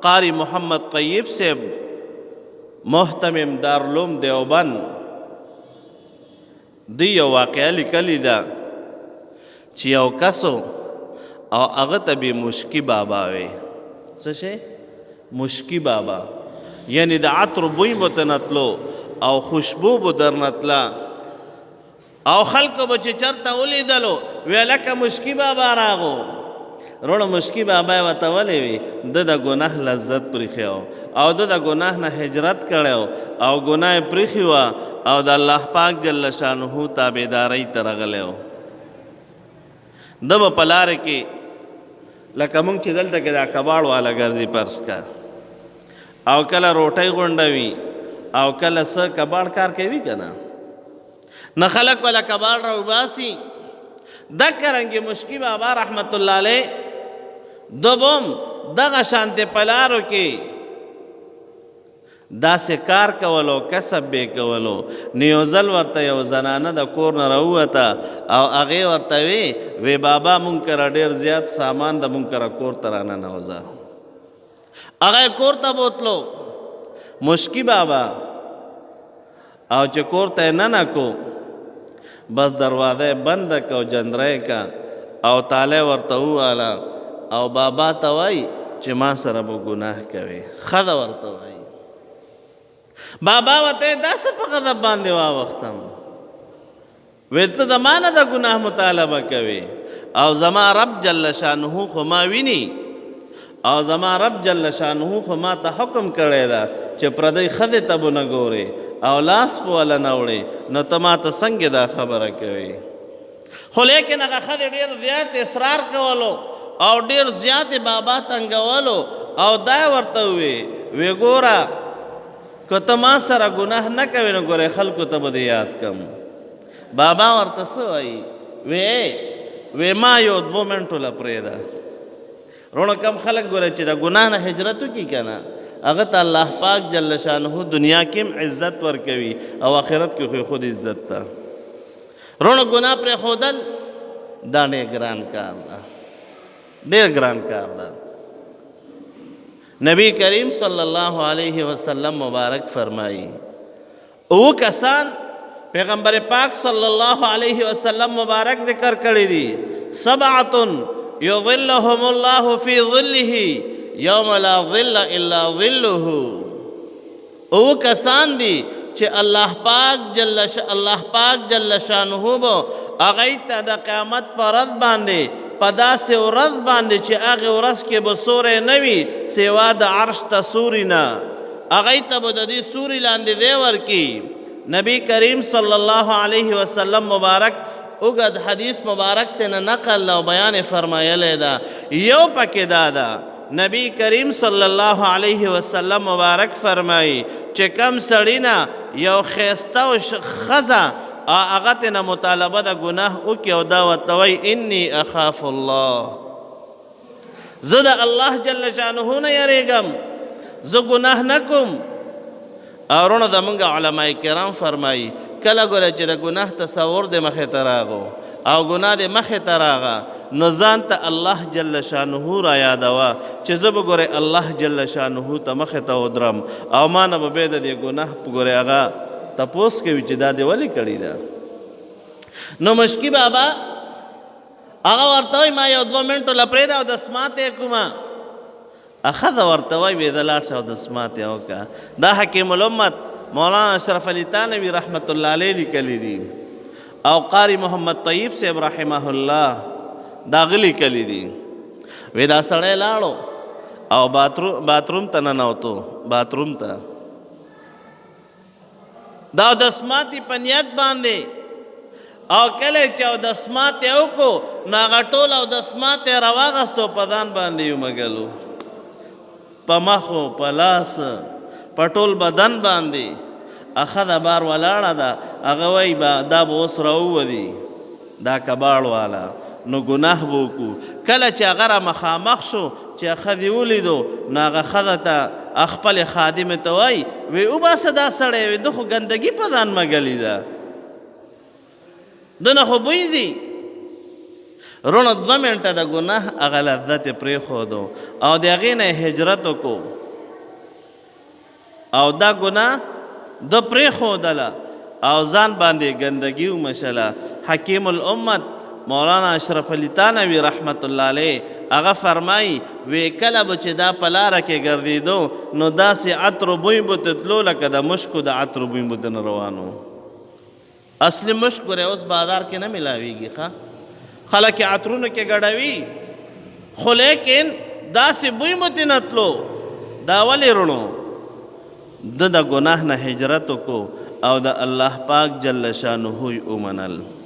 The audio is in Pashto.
قاری محمد طیب صاحب محتمم دارالعلوم دیوبند دی یو واقعه لیکلې ده چې یو کس او هغه ته به مشکی بابا وي. څه شي مشکی بابا؟ یعنی د عطر بوی به ته نه تلو او خوشبو به درنه تله او خلکو به چې چرته ولیدلو وی لکه مشکی بابا راغو. روړو مشکی بابا یې ورته ولې وي؟ ده د ګناه لذت پریښی او ده د ګناه نه هجرت کړی او ګناه یې پریښې وه او د الله پاک جل شانه تابعدارۍ ته راغلی و. ده به په لارې کې لکه موږ چې دلته کې دا کباړ والا ګرځي پرس کا او کله روټۍ غونډوي او کله څه کباړ کار کوي که نه، نه خلک ولا کباړ راوباسي. دکه رنګې مشکی بابا رحمت الله علیه دوبم دغه شانتې په لارو کې داسې کار کولو، کسب به کولو. نو یو ځل ورته یو زنانه د کور نه راووته او هغې ورته وی وی بابا مونږ کره ډېر زیات سامان د مونږ کره کور ته راننوځه. هغه یې کور ته بوتلو مشکی بابا، او چې کور ته یې ننه کو بس دروازه یې بنده که او جندره یې که او تاله ورته وواله او بابا ته وایي چې ما سره به ګناه کوې. ښځه ورته وایي. بابا ورته وایي دا څه په غضب باندې واوښتم؟ وی ته د ما نه د ګناه مطالبه کوې او زما رب جل شانه خو ما ویني او زما رب جل شانه خو ما ته حکم کړی ده چې پردۍ ښځې ته به نه ګورې او لاس په وله نه وړې، نو ته ما ته څنګه دا خبره کوې؟ خو لیکن هغه ښځې ډېر زیات اصرار کولو او ډېر زیات بابا تنګولو او دا یې ورته ووی وی ګوره که ته ما سره ګناه نه کوې نو ګورې خلکو ته به دې یاد کم. بابا ورته څه وایي؟ وی وی ما یو دوه منټو له پرېږده. روڼو کم خلک ګوره چې د ګناه نه هجرت وکړي که نه، هغه ته الله پاک جل شانه دنیا کې هم عزت ورکوي او آخرت کې خو خود عزت ده. روڼو ګناه پرېښودل دا ډېر ګران کار ده، ډېر ګران کار ده. نبی کریم صلی الله علیه وسلم مبارک فرمایي او کسان پیغمبر پاک صلی الله علیه وسلم مبارک ذکر کړی دي، سبعة یظلهم الله فی ظله یوم لا ظل الا ظله. او کسان دي چې الله پاک جل الله پاک جل شانه به هغوی ته د قیامت په ورځ باندې په داسې ورځ باندې چې هغې ورځ کې به سوری نه وي سوا د عرش ته سوري نه، هغوی ته به د دې سوري لاندې ځای ورکړي. نبی کریم صلی الله علیه وسلم مبارک اوږد حدیث مبارک ته نه نقل او بیان یې فرمایلی ده. یو پکې دا ده، نبی کریم صلی الله علیه وسلم مبارک فرمایي چې کم سړي نه یو ښایسته او ښځه هغه ترې نه مطالبه د ګناه وکړي او دا ورته وایي انی اخاف الله، زه د الله جل شانه نه یریږم، زه ګناه نه کوم. او وروڼو زمونږ علماء کرام فرمایي کله ګوره چې د ګناه تصور دې مخې ته راغو او ګناه دې مخې ته راغه نو ځان ته الله جل شانه را یادوه چې زه به ګورې الله جل شانه ته مخې ته ودرم او ما نه به بیا د دې ګناه په ګورې هغه تپوس کوي چې دا دې ولې کړې ده. نو مشکي بابا هغه ورته وایي ما یو دوه منټو له پرېږده او دستماته یې کومه. ښځه ورته وایي وې ځه لاړ شه او دستمات یې وکړه. دا حکیم الامت مولانا اشرف علي تانوي رحمت الله علیه لیکلي دي او قاری محمد طیب صاحب رحمه الله دا غ لیکلي دي. وې دا سړی لاړو او باتروم ته ننوتو، باتروم ته دا اودس ماتي په نیت باندې، او کله چې اودس ماتي وکړو نو هغه ټول اودس ماتي راواغستو په ځان باندې یې ومږلو، په مخ په لاس په ټول بدن باندې. ښځه بار ولاړه ده، هغه وایي دا به اوس راووځي دا کباړ والا، نو ګناه به وکړو. کله چې هغه را مخامخ شو چې ښځې ولیدو نو هغه ښځه ته خپلې خادمې ته وایي وی وباسه دا سړی، وی ده خو ګندګي په ځان مږلې ده، ده نه خو بوی ځي. رونو 2 منټه د ګناه هغه لذت یې پرېښودو او د هغې نه یې هجرت وکړو او دا ګناه ده پرېښودله او ځان باندې یې ګندګي ومشله. حکیم الامت مولانا اشرف علي تانوي رحمة الله علیه هغه فرمایي، وې کله به چې دا په لاره کې ګرځېدو نو داسې عطرو بوی به ترې تلو لکه د مشکو د عطرو بوی به ترې روان و. اصلي مشک ګوره اوس بازار کې نه ملاویږي، ښه خلک یې عطرونو کې ګډوي، خو لیکن داسې بوی مو ترې نه تلو. دا ولې رڼو؟ ده د ګناه نه هجرت وکړو او د الله پاک جل شانه یې ومنل.